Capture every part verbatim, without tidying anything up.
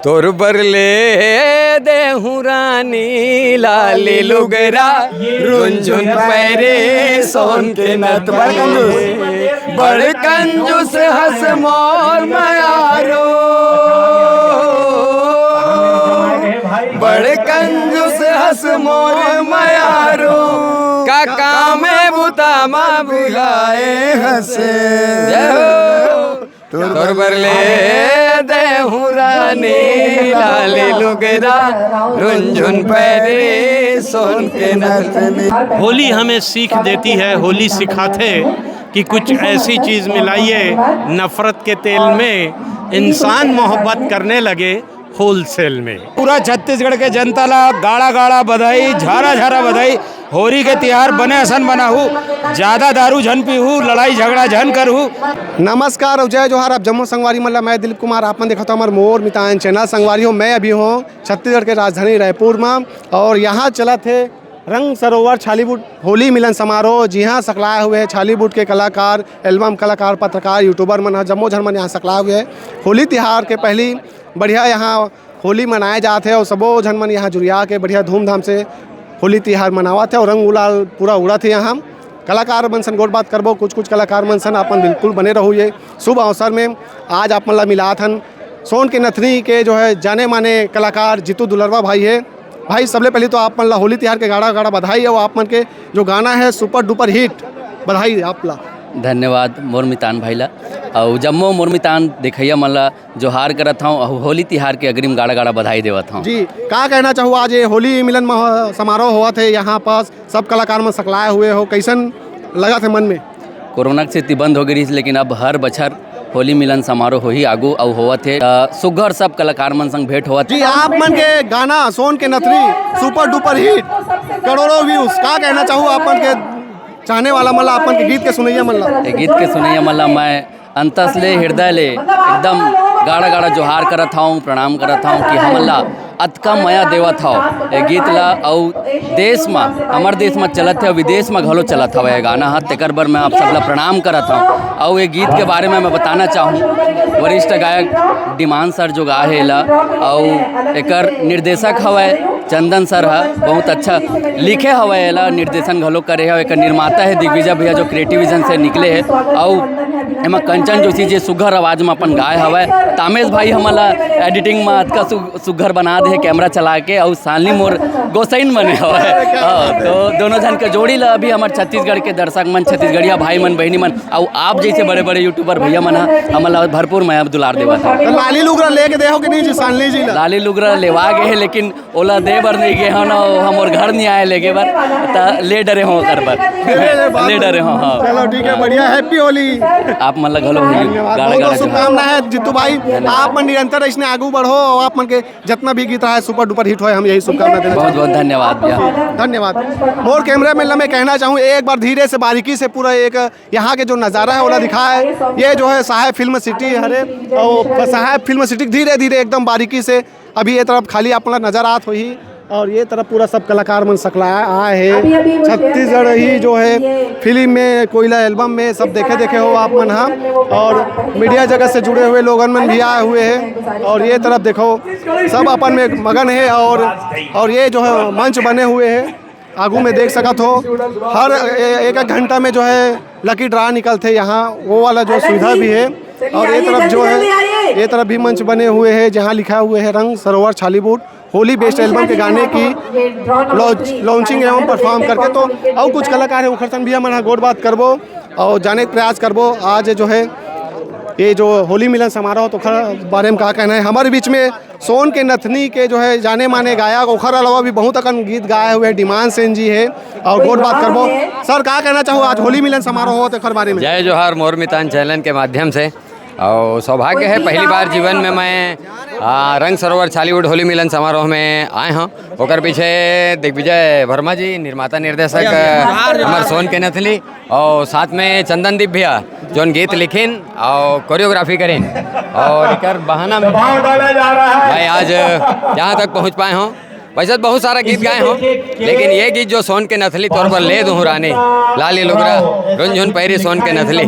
तोर बर ले देहूं रानी लाली लुगरा, रुंझुन पैरी सोन के नथ। बड़ कंजूस। बड़ कंजूस हस मोर मयारो, बड़ कंजूस हस मोर मयारो, का काम बुता मा बुलाए हस। जय हो। तोर बर ले देहूं रानी लाली लुगरा, रुंझुन पैरी सोन के नथ। होली हमें सीख देती है, होली सिखाथे कि कुछ ऐसी चीज मिलाइए नफरत के तेल में, इंसान मोहब्बत करने लगे होलसेल में। पूरा छत्तीसगढ़ के जनता ला गाड़ा गाड़ा बधाई, झारा झारा बधाई। होरी के तिहार बने असन मनाहू, ज्यादा दारू झन पीहू, लड़ाई झगड़ा झन करहू। नमस्कार अउ जय जोहार, आप जम्मो संगवारी मन ला मैं दिलीप कुमार, आप मन देखत हो हमर मोर मितान चैनल। संगवारी हो, मैं अभी हूँ छत्तीसगढ़ के राजधानी रायपुर में और यहाँ चलत हे रंग सरोवर छालीवुड होली मिलन समारोह, जिहाँ सकलाए हुए हैं छालीवुड के कलाकार, एल्बम कलाकार, पत्रकार, यूट्यूबर मन ह, जम्मो झन मन यहाँ सकलाए हुए हैं। होली तिहार के पहली बढ़िया यहाँ होली मनाए जात हे और सबो झन मन यहाँ जुरिया के बढ़िया धूमधाम से होली तिहार मनावत हे और रंग गुलाल पूरा उड़त हे यहाँ। कलाकार मन सन गोठ बात करबो, कुछ कुछ कलाकार मन सन अपन बिल्कुल बने रहू ये शुभ अवसर में। आज आप मन ला मिलात हन सोन के नथनी के जो है जाने माने कलाकार जीतू दुलरवा भाई है। भाई, सबले पहले तो आप मन ला होली तिहार के गाड़ा गाड़ा बधाई और आप मन के जो गाना है सुपर डुपर हिट, बधाई आप ला। धन्यवाद मोर मितान भाई ला, अउ जम्मो मोर मितान देखइया मन ला जोहार करत हौं, अउ होली तिहार के अग्रिम गाड़ा गाड़ा बधाई देवत हौं। जी, का कहना चाहू, आज ये होली मिलन मह-, समारोह होवत है, यहाँ पास सब कलाकार मन सकलाए हुए हो, कैसन लगत है मन में? कोरोना के सेती बंद हो गई रहिस, लेकिन अब हर बछर होली मिलन समारोह होही आगू अउ होवत हे। त सुग्घर सब कलाकार मन संग भेंट होवत। जी, आप मन के गाना सोन के नथनी सुपर डुपर हिट, करोड़ों व्यूज, का कहना चाहू आप मन के चाहने वाला मन ला, आप मन के गीत के सुनैया मन ला? ए गीत के सुनैया मन ला मैं अंतस ले, हृदय ले एकदम गाड़ा गाड़ा जोहार करत हौं, प्रणाम करत हौं कि हमन ला अतका मया देवत हव ए गीत ला, अउ देश म, हमर देश म चलत हे, विदेश म घलो चलत हवय ए गाना ह, तेकर बर मैं आप सब ला प्रणाम करत हव। अउ ए गीत के बारे में मैं बताना चाहूँ, वरिष्ठ गायक डिमान सर जो गाए हे एला, अउ एकर निर्देशक हवय चंदन सर ह, बहुत अच्छा लिखे हवय एला, निर्देशन घलो करे हवय, एकर निर्माता हे दिग्विजय भैया जो क्रिएटिव विजन से निकले हे, अउ एमा कंचन जोशी जी सुघर आवाज म अपन गाए हवय, तामेश भाई हमन ला एडिटिंग म अतका सु-, सुघर बना दे हे कैमरा चला के, अउ सालनी मोर गोसाइन बने हवय। हाँ, तो दोनों झन के जोड़ी ला अभी हमर छत्तीसगढ़ के दर्शक मन, छत्तीसगढ़िया भाई मन, बहिनी मन, अउ आप जैसे बड़े-बड़े यूट्यूबर भैया मन ह हमन ला भरपूर मया दुलार देवत हे। तो लाली लुगरा लेके दे हो कि नहीं जी सालनी जी ला? लाली लुगरा लेवा गे हे, लेकिन ओला दे बर नहीं गे हन, ओ हमर घर नहीं आए लेगे बर, त ले डरे हो ओकर बर। ले डरे हो, हाँ। चलो ठीक है, बढ़िया, हैप्पी होली। आप मन ला घलो होली। धन्यवाद, गाड़ा बहुत गाड़ा बहुत शुभकामना है जीतू भाई, आप मन निरंतर ऐसने आगू बढ़ो और आप मन के जितना भी गीत रहा है सुपर डुपर हिट होए, हम यही शुभकामना देना बहुत चाहते बहुत हैं। धन्यवाद भैया। धन्यवाद। मोर कैमरा मैन ला मैं कहना चाहूँ, एक बार धीरे से बारीकी से पूरा एक यहाँ के जो नज़ारा है ओला दिखाए। ये जो है साहेब फिल्म सिटी हरे, और साहेब फिल्म सिटी धीरे धीरे एकदम बारीकी से अभी ये तरफ खाली आप मन ला नजर आत होही, और ये तरफ पूरा सब कलाकार मन सकलाए आए हे। छत्तीसगढ़ ही जो है फिल्म में, कोयला एल्बम में सब देखे देखे हो आप मन हा, और मीडिया जगत से जुड़े हुए लोगन मन भी आए हुए हैं। और ये तरफ देखो, सब अपन में मगन है, और और ये जो है मंच बने हुए हैं। आगू में देख सकत हो, हर ए-, एक एक घंटा में जो है लकी ड्रा निकलथे यहाँ, वो वाला जो सुविधा भी है। और ये तरफ जो है, ये तरफ भी मंच बने हुए हैं, जहाँ लिखा हुए है रंग सरोवर छालीवुड होली बेस्ट एल्बम के गाने की लॉन्च, लॉन्चिंग एवं परफॉर्म करके। तो अउ कुछ कलाकार है, उखर संग भी हमन ह गोठ बात करबो और जाने के प्रयास करबो। आज जो है ये जो होली मिलन समारोह, तो ओखर बारे में का कहना है। हमारे बीच में सोन के नथनी के जो है जाने माने गायक, ओखर अलावा भी बहुत अकन गीत गाए हुए डिमांड सेन जी है, और गोठ बात करबो। सर, का कहना चाहू, आज होली मिलन समारोह होत एखर बारे में? जय जोहार मोर मितान चैनल के माध्यम से। और सौभाग्य है, पहली बार जीवन में मैं, आ, रंग सरोवर छालीवुड होली मिलन समारोह में आए हूँ। ओकर पीछे दिग्विजय वर्मा जी, निर्माता निर्देशक, हमारे सोन के नथली, और साथ में चंदन दीप भैया, जोन गीत लिखिन और कोरियोग्राफी करिन, और एकर बहाना में भाई आज यहाँ तक पहुँच पाए हों। वैसे तो बहुत सारा गीत गाए हों, लेकिन ये गीत जो सोन के नथली तोर बर ले दूँ रानी, लाली लुगरा, रुनझुन पैरी सोन के नथली,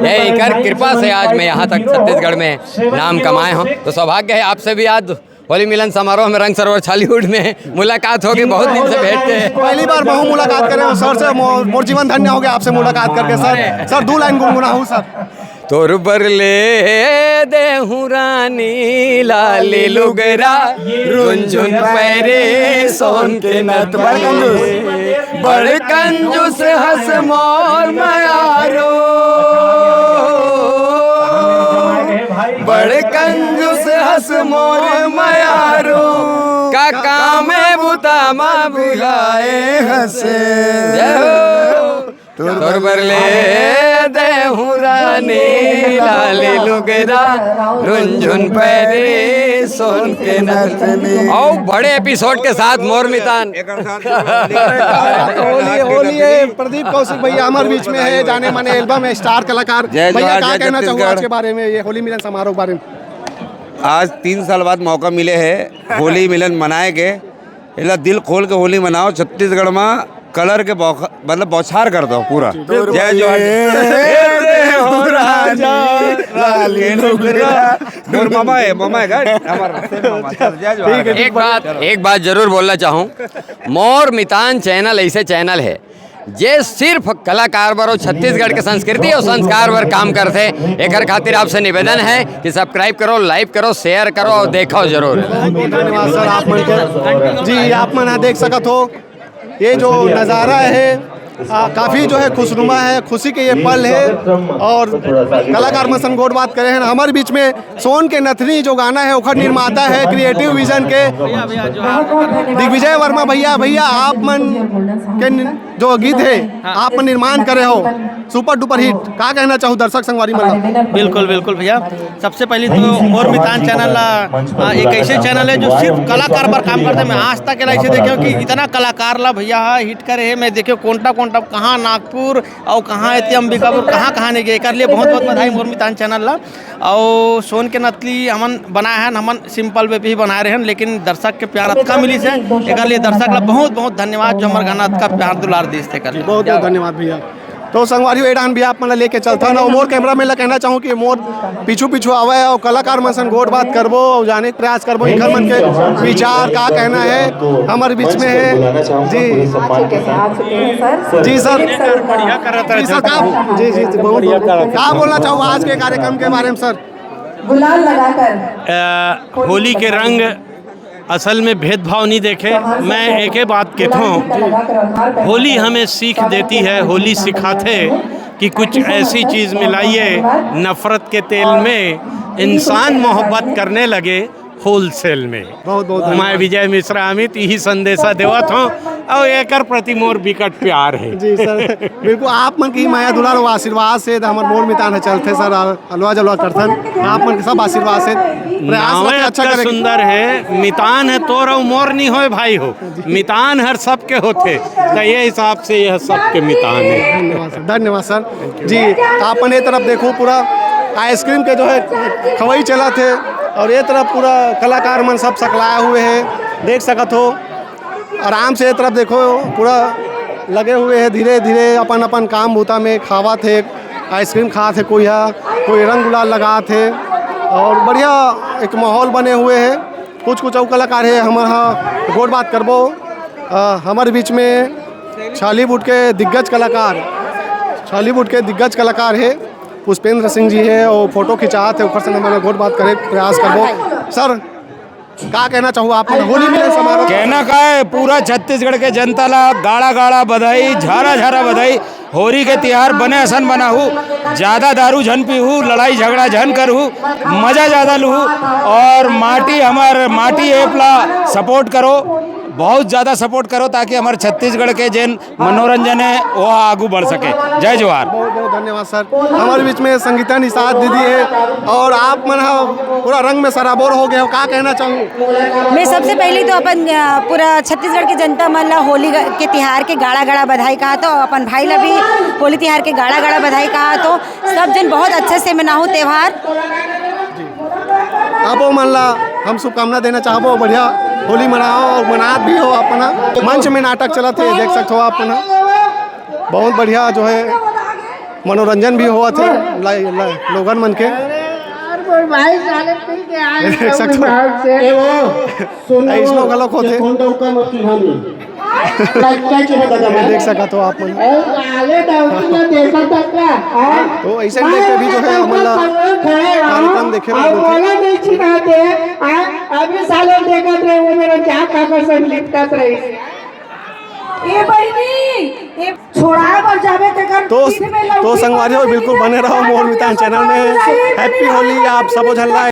ये एकर कृपा से आज मैं यहाँ तक छत्तीसगढ़ में नाम कमाए हों। तो सौभाग्य है आपसे भी आज होली मिलन समारोह में रंग सरोवर छालीवुड में मुलाकात हो गई, बहुत दिन से भेंट के। पहली बार महू मुलाकात करे हो सर से, मो-, मोर जीवन धन्य हो गया आपसे मुलाकात करके सर। सर, दो लाइन गुनगुनाहू सर। तोर बर ले देहूं रानी लाली लुगरा, रुंझुन पैरे सोन के नथनी। बड़ कंजूस हस मोर मयारो, बड़ कंजूस हस मोर मयारो, का काम बुता मा बुलाए हस। जय हो। तोर बर ले देहूं रानी लाली लुगरा, रुंझुन पैरी सोन के नथनी। और बड़े एपिसोड के साथ मोर मितान। होली, होली है, प्रदीप कौशिक भैया हमारे बीच में है, जाने माने एल्बम है, स्टार कलाकार। जय भैया, जोहार, क्या जय कहना चाहूँगा आज छत्तीसगढ़। के बारे में, ये होली मिलन समारोह के बारे में? आज तीन साल बाद मौका मिले है होली मिलन मनाए के। एला दिल खोल के होली मनाओ। छत्तीसगढ़ में कलर के बौख-, मतलब बौछार कर दो पूरा। जय जोहार। हो राजा, लाली लुगरा। मोर मामा है, मामा है का? हमारा same मामा। चल, जय जोहार। ठीक है, एक बात, एक बात जरूर बोलना चाहूँ, मोर मितान चैनल ऐसे चैनल है जे सिर्फ कलाकार बर अउ छत्तीसगढ़ के संस्कृति अउ संस्कार बर काम करथे। एकर खातिर आपसे निवेदन है कि सब्सक्राइब करो, लाइक करो, शेयर करो और देखो जरूर। बहुत बहुत धन्यवाद सर आप मन के। जी, आप मन यहाँ देख सकत हो, ये जो नज़ारा है, आ, काफ़ी जो है खुशनुमा है, खुशी के ये पल है। और कलाकार मन संग गोठ बात करे हैं हमारे बीच में। सोन के नथनी जो गाना है, ओखर निर्माता है क्रिएटिव विजन के दिग्विजय वर्मा भैया। भैया, आप मन के नि-, जो गीत है, हाँ। आप मन निर्माण करे हो, सुपर डुपर हिट, का कहना चाहू दर्शक संगवारी मन ला? बिल्कुल, बिल्कुल भैया, सबसे पहले तो मोर मितान चैनल ला, आ, एक ऐसे चैनल है जो सिर्फ कलाकार पर काम करते हैं। मैं आज तक ऐसे देखे हूँ कि इतना कलाकार ला भैया हा हिट करे है। मैं देखे कोंटा कोंटा कहाँ नागपुर और कहाँ एती अंबिकापुर, कहाँ कहाँ नहीं गए, कर लिए बहुत बहुत बधाई मोर मितान चैनल ला। और सोन के नथनी हमन बनाए हन, हमन सिंपल वे पे ही बनाए रहन, लेकिन दर्शक के प्यार अतका मिलिस है, एकर लिए दर्शक ला बहुत बहुत धन्यवाद जो हमर गाना अतका प्यार दुलार दिस थे कर। बहुत बहुत धन्यवाद भैया। तो संगवारी, ए डाहन भी आप मन ला लेके चलथन, और मोर कैमरा मैन ला कहना चाहूँ कि मोर पीछू पीछू आवे और कलाकार मन सन गोठ बात करबो और जाने के प्रयास करबो, इनकर मन के विचार का कहना है हमारे बीच में है। जी। आ चुके हैं, आ चुके हैं सर। जी सर। बढ़िया करत जी सर, का, जी, जी, जी, बहुत बढ़िया। का बोलना चाहूँ आज के कार्यक्रम के बारे में सर? गुलाल लगाकर अ, होली के रंग असल में भेदभाव नहीं देखे। मैं एके बात कहूँ, होली हमें सीख देती है, होली सिखाथे कि कुछ ऐसी चीज़ मिलाइए नफरत के तेल में, इंसान मोहब्बत करने लगे होलसेल में। बहुत बहुत मैं धन्यवाद। विजय मिश्रा अमित यही संदेशा देवत हूँ और एकर प्रति मोर बिकट प्यार है। जी सर, बिल्कुल आप मन की मया दुलार और आशीर्वाद से हमर मोर मितान है चलथे सर, अलवा जलवा करथन। आप मन के सब आशीर्वाद से प्रयास नावे रखे, अच्छा अतका करे। सुंदर है, मितान है तोर अउ मोर नहीं होए भाई हो, मितान हर सबके होथे, तो ये हिसाब से यह सबके मितान है। धन्यवाद सर, धन्यवाद सर। जी, आप मन ये तरफ देखो, पूरा आइसक्रीम के जो है खवई चलत हे और ये तरफ पूरा कलाकार मन सब सकलाए हुए हैं, देख सकत हो। आराम से ये तरफ देखो, पूरा लगे हुए हैं, धीरे धीरे अपन अपन काम बूता में खावत हे, आइसक्रीम खात हे, कोई हा कोई रंग गुलाल लगात हे और बढ़िया एक माहौल बने हुए है। कुछ कुछ अउ कलाकार है, हमर हा गोठ बात करबो। अ, हमर बीच में छॉलीवुड के दिग्गज कलाकार, छॉलीवुड के दिग्गज कलाकार है पुष्पेंद्र सिंह जी है, वो फोटो खिंचात है, ओकर संग हमन गोठ बात करे के प्रयास करबो। सर, का कहना चाहू आप मन होली मिलन समारोह? कहना का है, पूरा छत्तीसगढ़ के जनता ला गाड़ा गाड़ा बधाई, झारा झारा बधाई। होली के तिहार बने असन मनाहू, ज्यादा दारू झन पीहू, लड़ाई झगड़ा झन करहू, मजा ज्यादा लूहू। और माटी, हमर माटी ऐप ला सपोर्ट करो, बहुत ज्यादा सपोर्ट करो, ताकि हमर छत्तीसगढ़ के जेन मनोरंजन है वो आगू बढ़ सके। जय जोहार। बहुत बहुत धन्यवाद सर। हमारे बीच में संगीता निषाद दीदी है और आप मन ह पूरा रंग में सराबोर हो गए हो, का कहना चाहूँ? मैं सबसे पहले तो अपन, अ, पूरा छत्तीसगढ़ के जनता मन ला होली ग-, के तिहार के गाड़ा गाड़ा बधाई कहा तो अपन भाई ला भी होली तिहार के गाड़ा गाड़ा बधाई कहा तो सब जन बहुत अच्छे से मनाओ त्योहार। आप मन ला हम शुभकामना देना चाहबो, बढ़िया होली मनाओ और मनात भी हो। अपना मंच में नाटक चलत है, देख सकते हो आप मन, बहुत बढ़िया जो है मनोरंजन भी होवत है ला-, ला-, लोगन मन के। भाई साले पी के आए देख सकते हो। बिहार से। ए वो सुन ए, इसमें गलत होते। कौन दौका मत की हानि। क्या क्या चीज दादा ये मैं देख सकत हो आप मन। ए, साले दौकी में देखा तक का, हाँ? तो ऐसे ही देख के भी जो है, हमन ला कार्यक्रम देखे बर अब मिलथे। बोला नहीं चिढ़ाते, हाँ? अभी साले देखत रहे वो मेरा क्या काका से लिपटत रही। ए बहिनी, ए छोड़ा बर जाबे तेकर तो पीठ में लौकी तो संगवारी हो, बिल्कुल बने रहो मोर मितान चैनल में। हैप्पी होली आप सबो झन ला।